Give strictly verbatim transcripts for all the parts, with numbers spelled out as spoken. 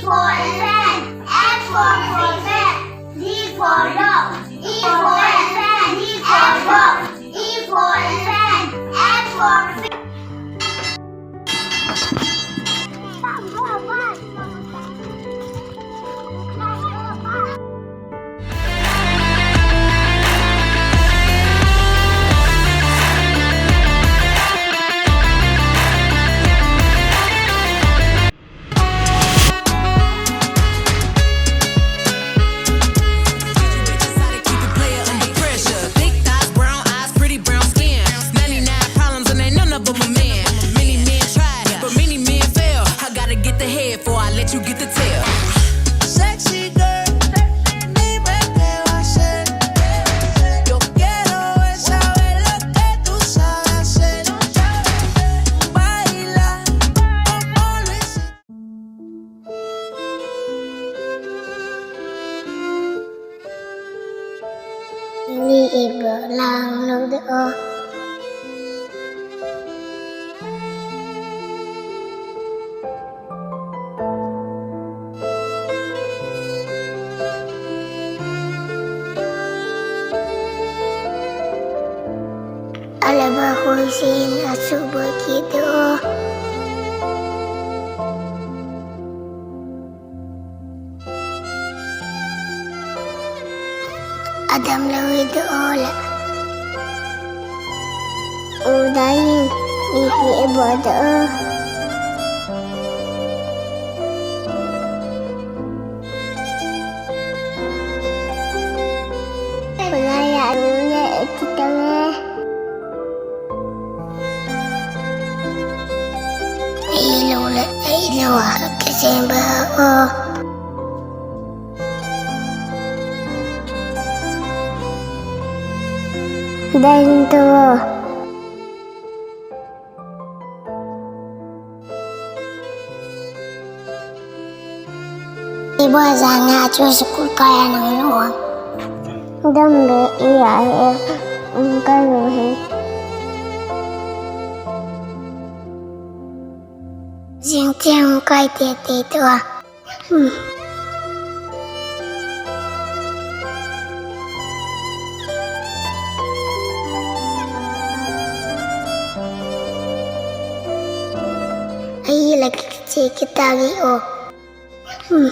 for elephant, F for elephant, D for dog, E for elephant, D for dog, E for elephant, F for Before I let you get the tail. Sexy girl, dime qué va a ser. Yo quiero es saber lo que tú sabes hacer. Baila como lo hiciste. Ni ibo lang lo de o. Alaba hoisin asuba kido. Adam lawi do ola. Udain ipi ebo do. Pulaya anunya ekitawe. Ei lo le, ei lo a, ke semba o. Dai rin to. Ibo jana chu school kaya nang lo. Dam be iya e, um, kai lo he. Jing tiang kai te te tua. Hmm. Ai, lagi kecil kita lagi, oh. Hmm.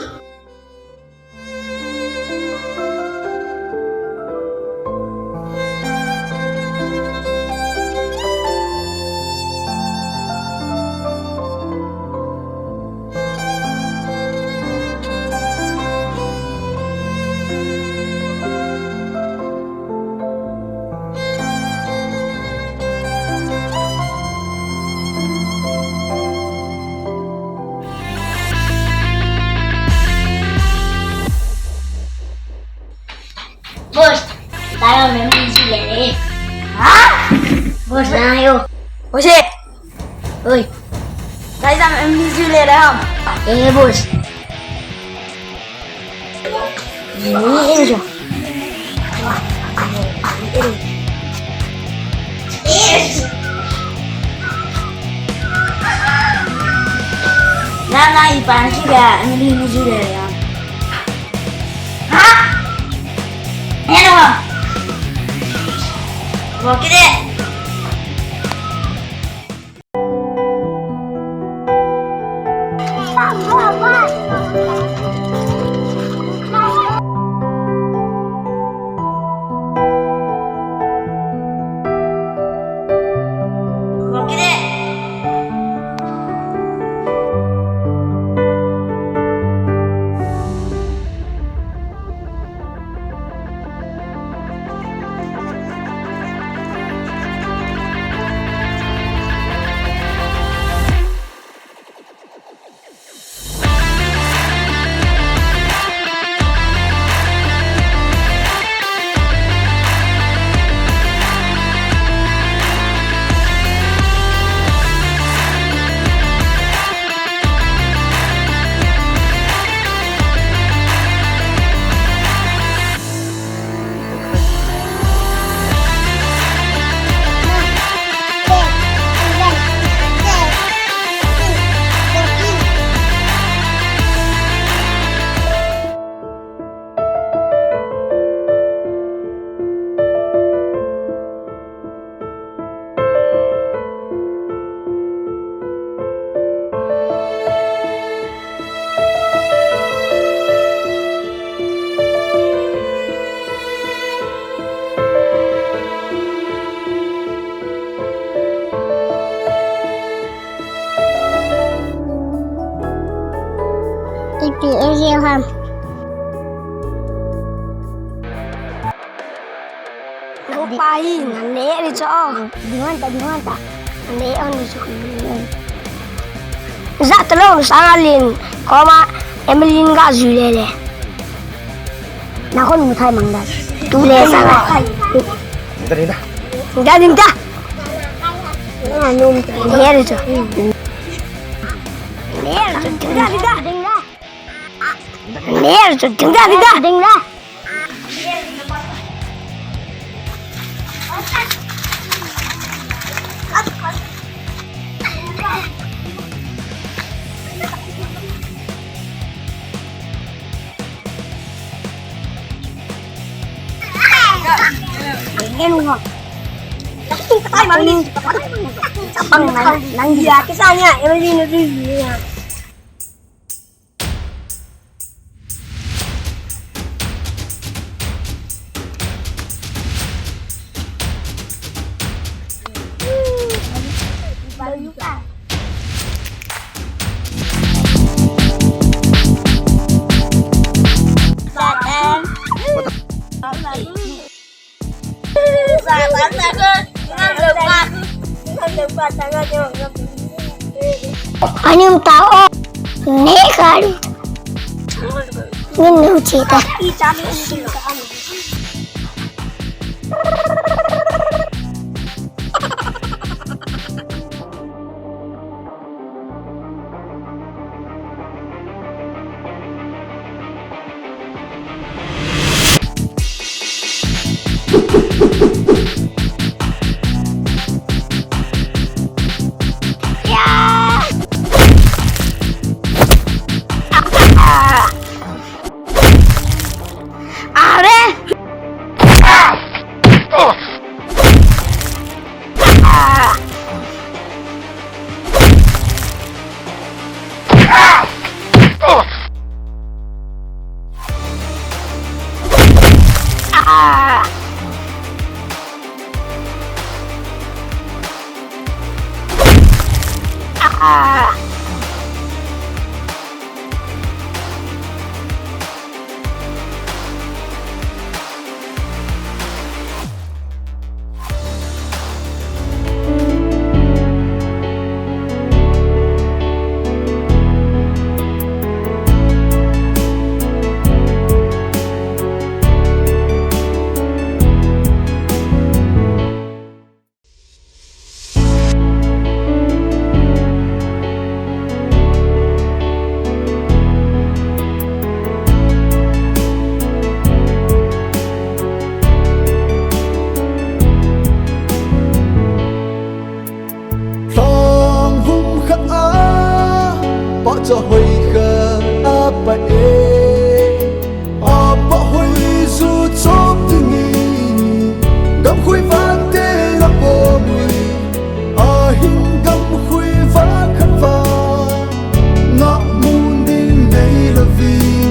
Boss, tayo memory jule re. Ha? Boss, tayo. Boss, eh. Oi. Tayo memory jule re ham. Eh, boss. Ni enjo. Na, na, ipan juga, ni, ni juga ya. Ha? Ano? Bakit eh? Ipi e ham. Upa hi, ngan le ri cho. Dingon ta, dingon ta. Ngan le on cho. Za ta lo sa ngalin. Koma Emily ga ju le le. Na kon mu thai mang da. Tu le sa ga. Dinta, dinta. Dinta, dinta. Ngan le ri cho. Ngan le ri cho. Dinta, dinta. Dinta, dinta. Dinta. Anim tao ne kan nin nu chita. Are! Lhang vum khat a, pahcha hoi khat a pah e. A pah hoi ju chop ding in, gamkhoi vante la pom ui. Ahin gamkhoi va khat va, ngah mun ding nei louvin.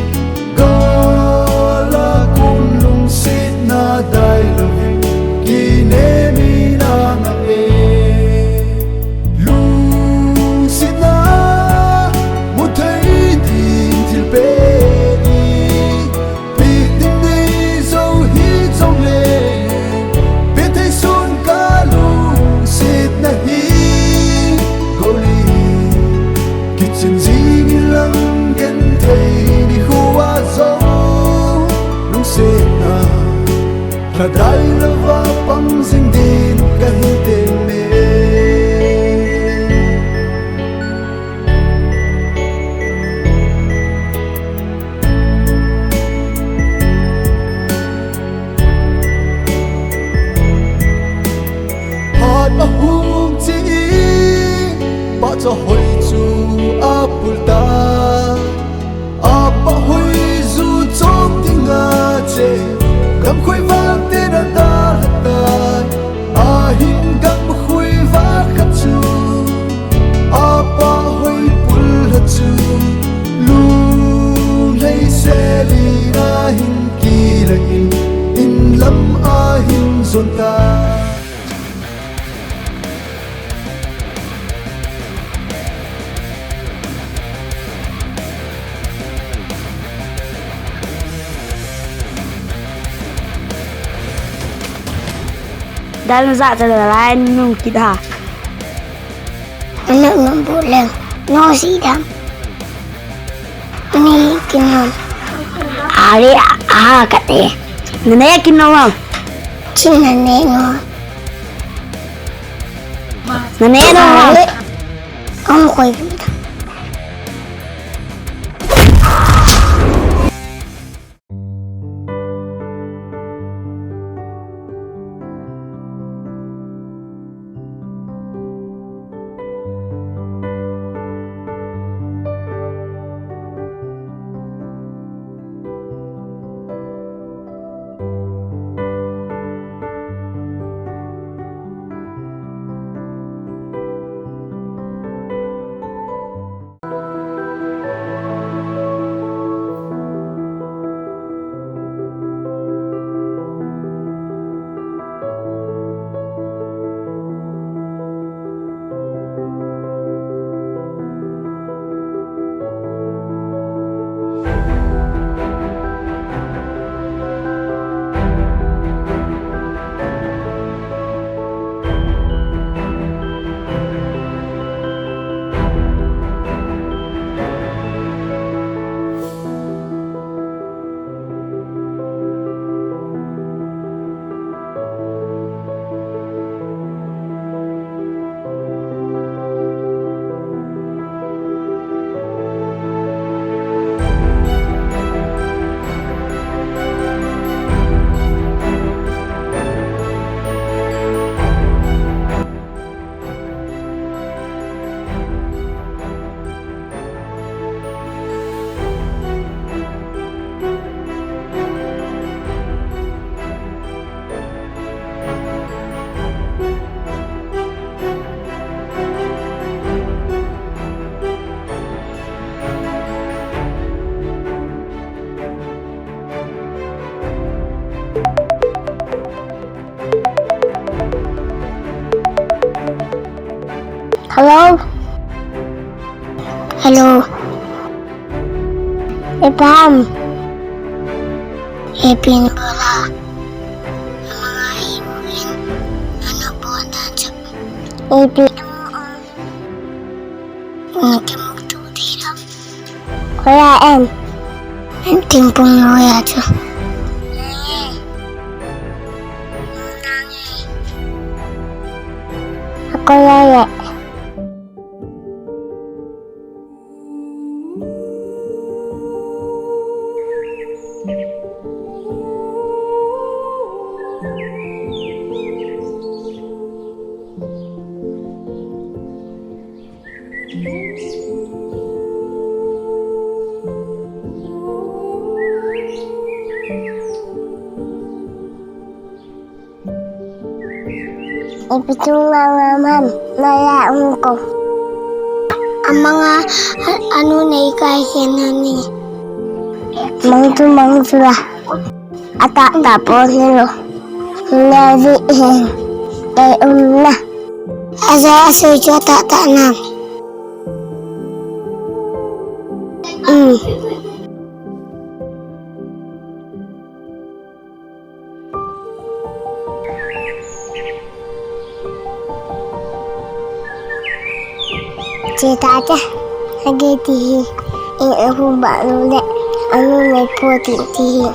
Gal a kon lungsetna dai louvin, kinem in a ngah e. Lungsetna mu thei ding thil pen hi, pe ding nei jou hi jongle, pe thei sun ka lungsetna hi, goli. Kichen jing in lang genthei Dal na ja cha la lai nung kit ha. Anu nung bu leng. No si dam. Ani kin ham. Are a ka te. Nane kin no ham. Chin nane no. Nane no ham. Are. Ang koi bu da. Hello? Hello? Ipi ham? Ipi bola? Amanga imu in. Ana bola chap. Ipi. Ana kemuk tu dira. Koya em. Em tingpung noya chu. Koya ye. Ipi chunga ngam ham, naya ung ko. Amanga, a, anu nei kai hian ani. Mang chu mang chu la. Ata ta po ni lo. Nevi hin. Ei um na. Aja asei chu ata ta na. Um. Che ta che, age ti hi, e, e hu ba nu le, anu le po ti ti hi.